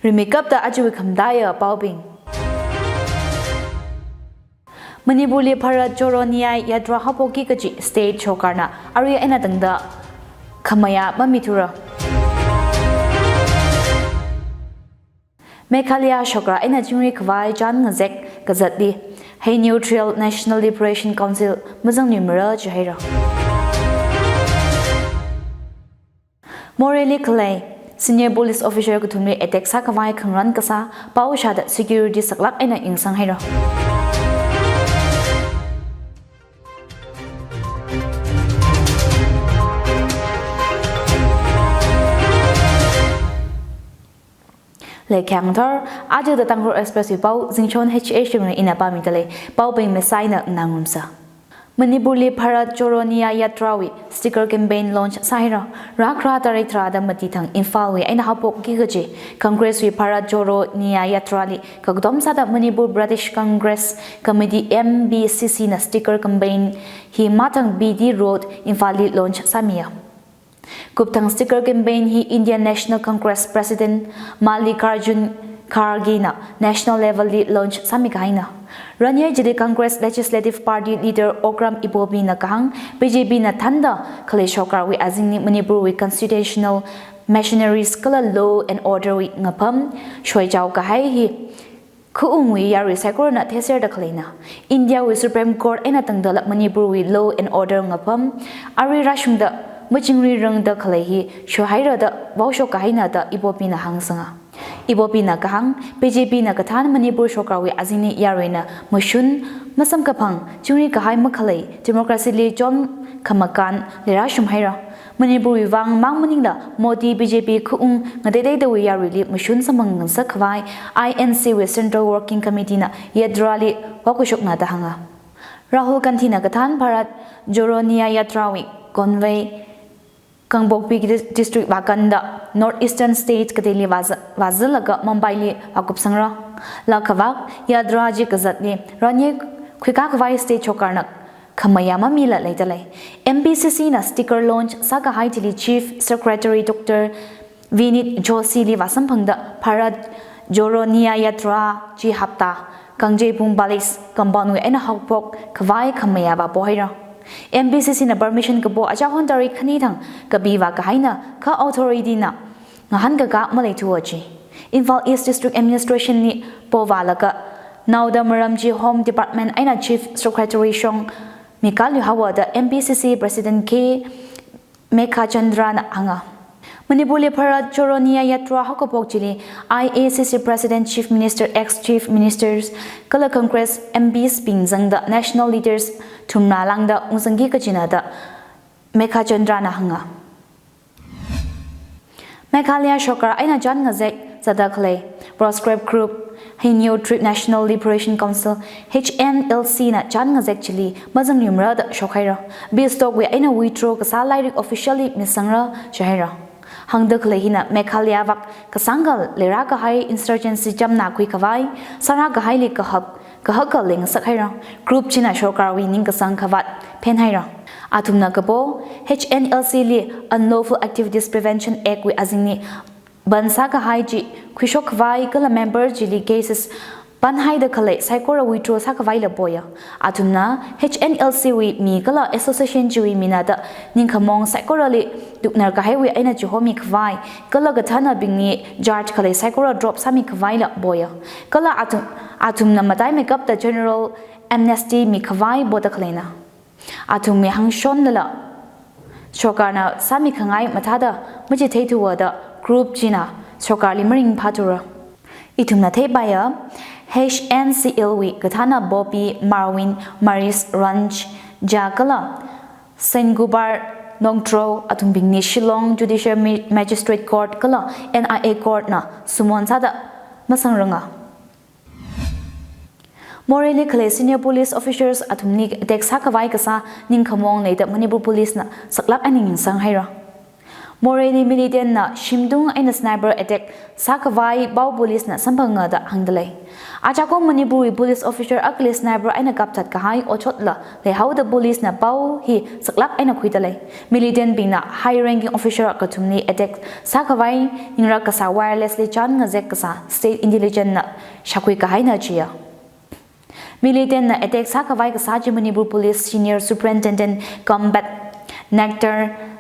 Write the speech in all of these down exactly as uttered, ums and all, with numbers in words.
Rimeikapta ajawui khamataiya paobing. Manipurli Bharat Jodo Nyay Yatra haophokki kaji state sorkarna arui eina tangda khamayā mamithura. Meghalaya sorkar eina chingri khavai chān ngazek kazatli Hynniewtrep National Liberation Council mazangluimara jihaira. Morehli khalei senior police officer kathumli attack sākhavai khangarān kasā pao shāda security saklāk eina yangsanghaira. Leikhyang thor, aja The Tangkhul Express wui pao, Zingchon H H Shimli ina pāmidalei, paobing masaina nganāngarumsa. Manipurli Bharat Jodo Nyay Yatra wui sticker campaign launch sāhaira. Rākhara tarik tharāda mati thang Imphalwui eina haophokki kaji Congress wui Bharat Jodo Nyay Yatra li kakatom sāda Manipur Pradesh Congress Committee, M P C C na sticker campaign hi mathang B D Road, Imphalli launch sāmiya. Kupthang sticker campaign hi Indian National Congress President Mallikarjun Kharge na national level li launch sāmikahaina. Ranyay chili Congress Legislative Party leader Okram Ibobi na kahāng, B J P na thānda khalei sorkarwui azingli Manipurwui constitutional machineries kala law and order wui ngapham shoichao kahai hi khaungwui yarui saikorana theiserda khaleina. Indiawui Supreme Court eina tangdala Manipurwui law and order ngapham arui rāshungda machingri rangda khalei hi shoihaira da vaoshok kahaina da Ibobi na hāngsanga. Ibobi na kahāng, B J P na kathān Manipur sorkarwui azingli yaruina mashun masamkaphang, chingri kahai makhalei, democracy li chom khamakān leirāshumhaira. Manipurwui vang mang maningla Modi B J P khaung ngateiteidawui yaruili mashun samphang ngasak khavai I N C wui Central Working Committee na Yatra li vaokashokna da hānga. Rahul Gandhi na kathān Bharat Jodo Nyay Yatra wui convoy Kangpokpi dis-, district vākanda North Eastern state kateili vāza-, vāzalaga Mumbaili vākupsangra. Laa khavak Yatra chi kazatli ranyay khuikā khavai state sorkarna khamayā mamila leidalei. M P C C na sticker launch sākahai chili Chief Secretary Doctor Vineet Joshi li vāsamphangda Bharat Jodo Nyay Yatra chi hapta Kangjeibung Palace compound wui eina haophok khavai khamayā vāpohaira. M P C C na permission kapo achāhon tarik khani thang kapi vākahaina, kha authority na ngahānkakā maleithuwa ji. Imphal East District Administration li povālaga naoda maram chi Home Department eina Chief Secretary shong mikāluihaowa da M P C C President K Meghachandra na hānga. Manipurli Bharat Jodo Nyay Yatra haokaphok chili I A C C President, Chief Minister, ex-Chief Ministers kala Congress M Ps bing zangda national leaders thumrā lāngda ungzangki kajina da Meghachandra na hānga. Meghalaya sorkar eina chān ngazek zāda khalei proscribed group Hynniewtrep National Liberation Council, H N L C na chān ngazek chili mazangluimara da shokhaira. Peace talk wui eina withdraw kasā lairik officially misangra jihaira. Hāngda khalei hina Meghalaya vak kasāngkha leirākahai insurgency chamna khuikhavai sārākahaili kahak kahaka leingasakhaira. Group china sorkarwui ningkasang khavāt phenhaira. Athumna kapo, H N L C li Unlawful Activities Prevention Act wui azingli ban sākahai chi khuishok khavai kala member chili cases panhaida khalei saikora withdraw sākhavaila poya. Athumna H N L C wui mi kala association chiwui mina da ningkhamong saikorali tuknar kahaiwui eina chihomi khavai kala kathānabingli charge khalei saikora drop sāmi khavaila poya. Kala athum, athumna mataimeikapta general amnesty mikhavai poda khaleina. Athumwui hāngshonlala sorkarna sāmikhangai mathāda machitheithuwa da group china sorkarli maringphāthura. Ithumna theipaiya, H N C L wui kathāna Bobby, Marwin, Maris, Ranj, Jha kala Saint Kubar Nongtro athumbingli Shillong Judicial Ma-, Magistrate Court kala N I A Court na summon sāda masangranga. Morehli khalei senior police officers athumli attack sākhavai kasā ningkhamong leida Manipur Police na saklāk eina yangsanghaira. Moreili militant na shimtung eina sniper attack sākhavai pao police na samphanga da hāngdalei. Achakom Manipur wui police officer akhali sniper eina kapthat kahai otshotla leihaoda police na pao hi saklāk eina khuidalei. Militant bingna high ranking officer kathumli attack sākhavai ningrak kasā wireless li chān ngazek kasā state intelligence na shākhui kahaina chiya. Militant na attack sākhavai kasā chi Manipur Police Senior Superintendent Combat Nector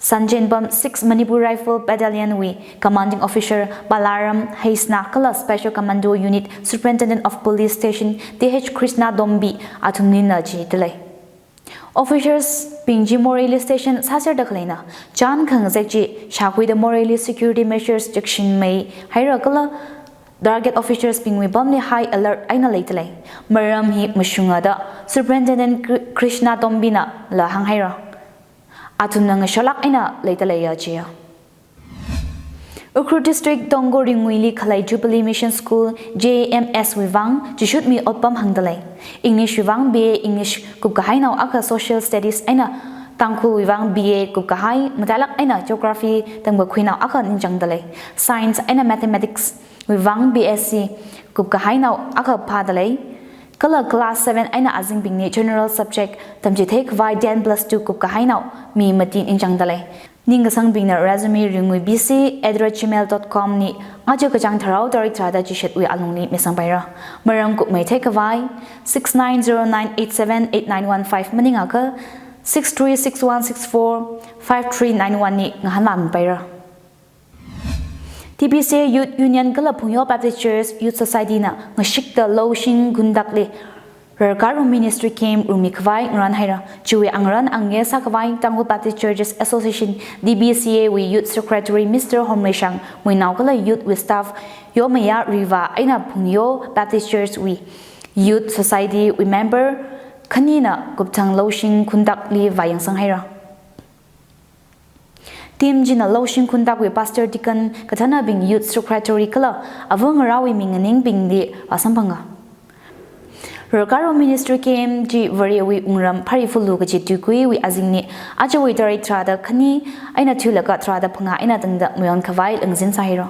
Sanjenbam six Manipur Rifle Battalion wui Commanding Officer Balaram Heisna kala Special Commando Unit Superintendent of Police Station T H Krishna Dombi athumlina jidalei. Officers bing chi Moreili station sāserda khaleina, chān khangazek chi shākhuida Moreili security measures chekshimei haira kala target officers bingwui pamli high alert eina leidalei. Maram hi mashunga da Superintendent Kri-, Krishna Dombi nala hānghaira. Athumna ngasharlāk eina leidaleiya chiya. Ukhrul District Tonggo Ringuili khalei Jubilee Mission School J M S wui vang chishutmi otpam hāngdalei. English wui vang B A English kupkahainao akha, Social Studies eina Tangkhul wui vang B A kupkahai matailāk eina Geography tamkakhuinao akha ningchāngdalei. Science eina Mathematics wui vang B S C kupkahainao akha phādalei. Kala class seven eina azingbingli general subject tamchitheikhavai ten plus two kupkahainao mi mati ningchāngdalei. Ningkasangbingna resume ringui B C at the rate gmail dot com li aja kachāng tharao tarik tharāda chishutwui alungli misangpaira. Maram kupmei theikhavai six nine zero nine eight seven eight nine one five maningakha six three six one six four five three nine one li ngahānmipaira. T B C A Youth Union kala Phungyo Baptist Church Youth Society na ngashikta Loushing Khundakli rarkarum ministry camp rummikhavai ngarānhaira. Chiwui angarān angye sākhavai Tangkhul Baptist Churches Association, T B C A wui Youth Secretary Mister Homreishang Muinao kala youth wui staff Yomaya Riva eina Phungyo Baptist Church wui Youth Society wui member khanina kupthang Loushing Khundakli vāyangsanghaira. Team china Loushing Khundakwui pastor, deacon, kathānabing, youth secretary kala ava ngarāwui minganingbingli vāsamphanga. Rarkarum ministry camp chi Varewui wungram Pharifulu kaji tuikuiwui azingli ajawui tarik tharāda khani eina thuilaga tharāda phangā eina tangda mayonkhavai langzin sāhaira.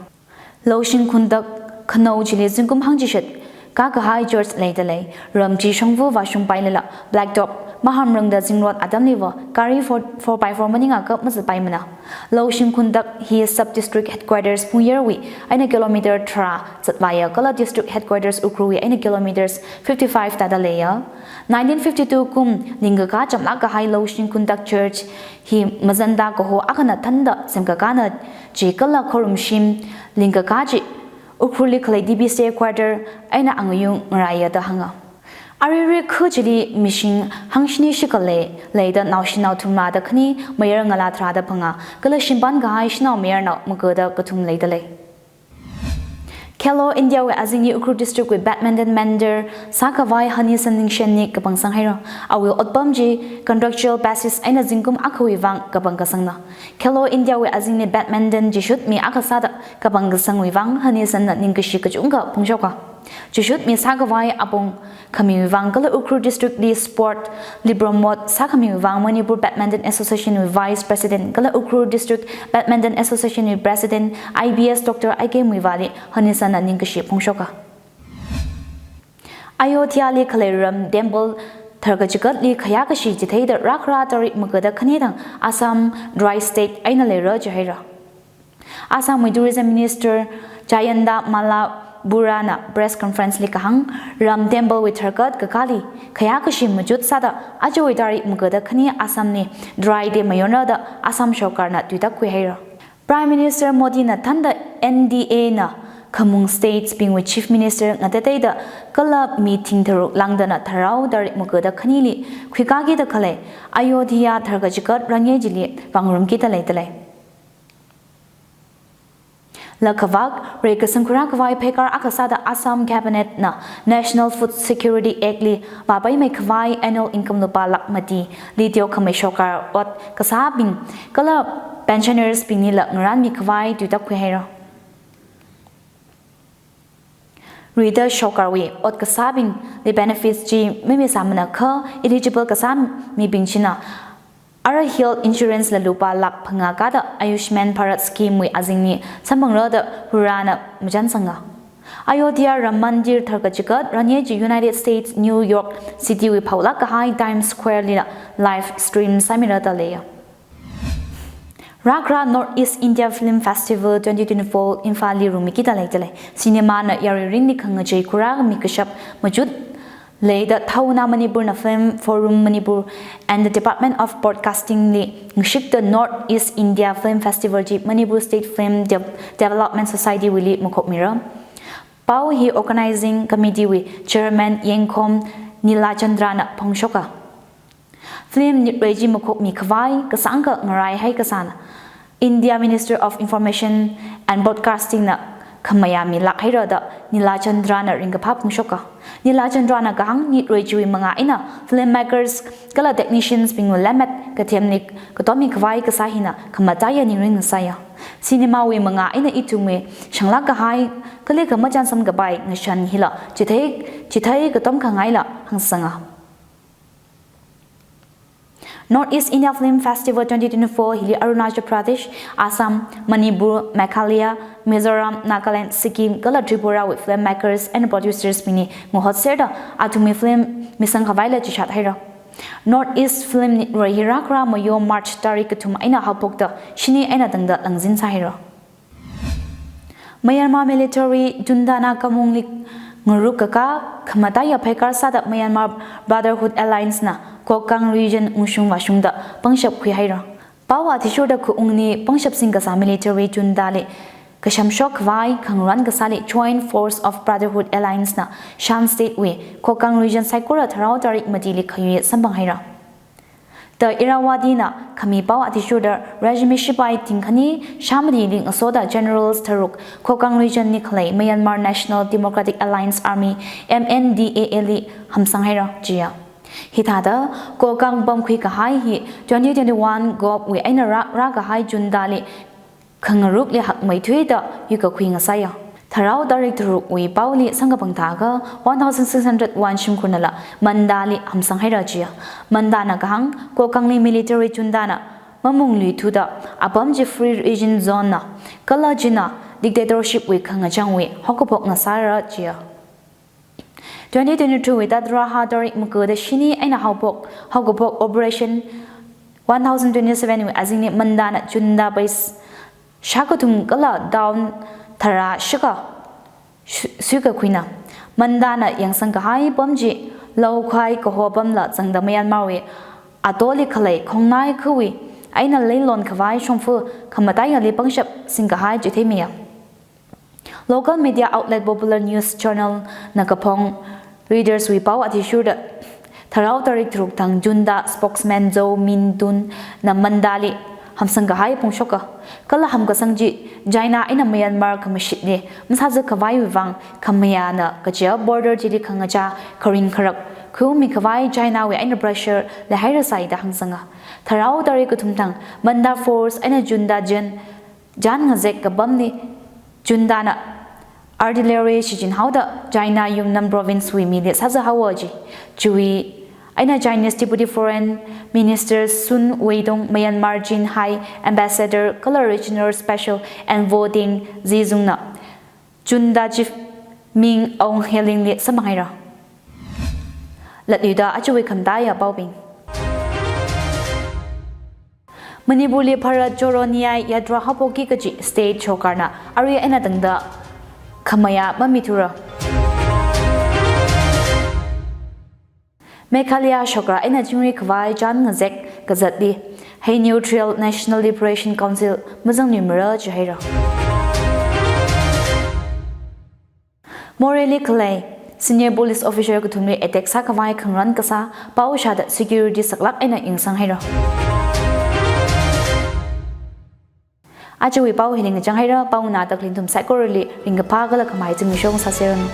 Loushing Khundak khanao chili zingkum hangchishut kākahai church leidalei. Ram chi shongfa vāshungpailala blacktop mahamrangda zingrot atamliva gari four, four by four maningakha mazatpaimana. Loushing Khundak hi sub district headquarters Phungyarwui eina kilometer tharā zatvāya kala district headquarters Ukhrulwui eina kilometers fifty-five tāda leiya. Nineteen fifty-two kum lingkakā chamlāk kahai Loushing Khundak Church hi mazanda kaho akhana thānda semkakāna chi kala khorumshim lingkakā chi Ukhrulli khalei T B C A quarter eina angayung ngarāiya da hānga. Aruirui khu chili mishing hangshini shikha lei, leida naoshinao thumrāda khani, mayar ngalā tharāda phangā, kala shimpān kahai shanao mayarnao magada kathum leidalei. Khelo Indiawui azingli Ukhrul Districtwui badminton mentor sākhavai Honeyson Ningshenli kapangsanghaira. Awui otpam chi contractual basis eina zingkum akhawui vang kapangkasangna. Khelo Indiawui azingli badminton chishutmi akha sāda kapangkasangwui vang Honeysonna ningkashi kachungkha phongshoka. Chishutmi sākhavai apong khamiwui vang kala Ukhrul Districtli sport li promote sākhamiwui vang Manipur Badminton Association wui Vice President kala Ukhrul District Badminton Association wui President I B S Doctor I K Muivahli Honeysonna ningkashi phongshoka. Ayodhyali khalei Ram Temple tharkachikatli khayākashi chitheida rākhara tarik magada khani thang Assam dry state eina leira jihaira. Assamwui Tourism Minister Jayanta Malla Borana press conference li kahāng, Ram Temple wui tharkat kakāli khayākashi machut sāda ajawui tarik magada khani Assamli dry day mayonra da Assam sorkarna tuitak khuihaira. Prime Minister Modina thānda N D A na khamung states bingwui Chief Minister ngatateida kala meeting tharuk langdana tharao tarik magada khanili khuikākida khalei Ayodhya tharkachikat ranye chili vāngarumkida leidalei. Lakhavak, reikasang khuirākhavai pheikar akha sāda Assam Cabinet na National Food Security Act li vāpaimeikhavai annual income lupā lakh mati, liteo khamei sorkar ot kasābing kala pensioners binglila ngarānmikhavai tuitak khuihaira. Rida sorkarwui ot kasābingli benefits chi mamisāmana kha eligible kasā mibing china Ara health insurance la lupā lakh phangā kāda Ayushman Bharat scheme wui azingli samphangra da Hurana machānsanga. Ayodhya Ram Mandir tharkachigat ranye chi United States New York City wui phaolāk kahai Times Square lila live stream sāmira da leiya. Rākhara North East India Film Festival twenty twenty-four Imphal li rungmiki da lei da lei. Cinema na yarui ringli khangachei khurā mi kashap machut leida Thauna Manipur na Film Forum Manipur and the Department of Broadcasting li ngashikta North East India Film Festival chi Manipur State Film De-, Development Society wuili makhokmira. Pao hi Organizing Committee wui Chairman Yengkhom Nilachandra na phongshoka. Film nitrei chi makhokmi khavai kasāngkha ngaraihai kasāna India Minister of Information and Broadcasting na khamayā milāk haira da Nilachandra na ringkaphā phongshoka. Nilachandra na kahāng nitrei chiwui mangā eina filmmakers kala technicians bingwui lemmet kathemli katommi khavai kasā hina khamataiya ningring ngasāya. Cinema wui mangā eina ithumwui shanglāk kahai kali khamachān samkapai ngashan hila chithei, chithei katom khangaila hāngsanga. North East India Film Festival twenty twenty-four hili Arunachal Pradesh, Assam, Manipur, Meghalaya, Mizoram, Nagaland, Sikkim kala Tripura wui filmmakers and producers bingli ngahotserda athumwui film misang khavaila chishat haira. North East Film Nitrei hi rākhara mayo March tarik kathum eina haophokta shini eina tangda langzin sāhaira. Myanmar military junta na kamungli ngaruk kakā khamataiya phaikar sāda Myanmar Brotherhood Alliance na Kokang region ungshung vāshungda pangshap khuihaira. Pao athishurda khaungli pangshap singkasā military junta li kashamshok khavai khangarān kasāli Joint Force of Brotherhood Alliance na Shan State wui Kokang region saikora tharao tarik matili khayui samphanghaira. The Irrawaddy na khami pao athishurda regiment shipai thingkhani shāmatili ngasoda generals tharuk Kokang region li khalei Myanmar National Democratic Alliance Army, M N D A A li hamsanghaira jiya. Hithāda Kokang pamkhui kahai hi twenty twenty-one Gop wui eina rā, rākahai junta li khangarukli hakmeithuida yuikakhui ngasāya. Tharao tarik tharukwui paoli samkaphang thākha one thousand six hundred one shimkhurnala Mandali hamsanghaira jiya. Mandana kahāng Kokangli military junta na mamungluithuda apam chi Free Region Zone na kala china dictatorship wui khangachangwui haokaphok ngasāra jiya. Twenty twenty-two wui Tadraha tarik makada shini eina haophok, haokaphok Operation one thousand twenty-seven wui azingli Mandana junta base shākathum kala town tharā shikha shu-, suikakhuina. Mandana yangsang kahai pam chi Laokhai kaho pamla zangda Myanmar wui atoli khalei khongnai khawui eina leilon khavai shongfa khamataiya li pangshap singkahai chitheimiya. Local media outlet Popular News Channel na kaphong readers wui pao athishurda tharao tarik tharuk thang junta spokesman Zaw Min Tun na Mandali hamsang kahai phongshoka. Kala hamkasang chi China eina Myanmar khamashitli masāzak khavaiwui vang khamayāna kaja border chili khangachā kharing kharak khaumi khavai China wui eina pressure leihairasai da hāngsanga. Tharao tarik kathum thang Manda force eina junta jan jan ngazek kapamli juntana artillery shichinhaoda China Yunnan province wui mili sāzāhaowa ji. Chiwui eina Chinese Deputy Foreign Minister Sun Weidong, Myanmar Chin High Ambassador kala Regional Special Envoy Deng Xijun na junta chief Min Aung Hlaing li samphanghaira. Latluida ajawui khamataiya paobing. Manipurli Bharat Jodo Nyay Yatra haophokki kaji state sorkarna arui eina tangda khamayā mamithura. Meghalaya sorkar eina chingri khavai jan ngazek kazatli Haiyu Trail National Liberation Council mazangluimara jihaira. Morehli khalei senior police officer kathumli attack sākhavai khangarān kasā pao shāda security saklāk eina yangsanghaira. Ajawui pao hili ngachanghaira, pao nganāda khalei nathum saikorali ringkaphā kala khamahai zimiksho sāseranu.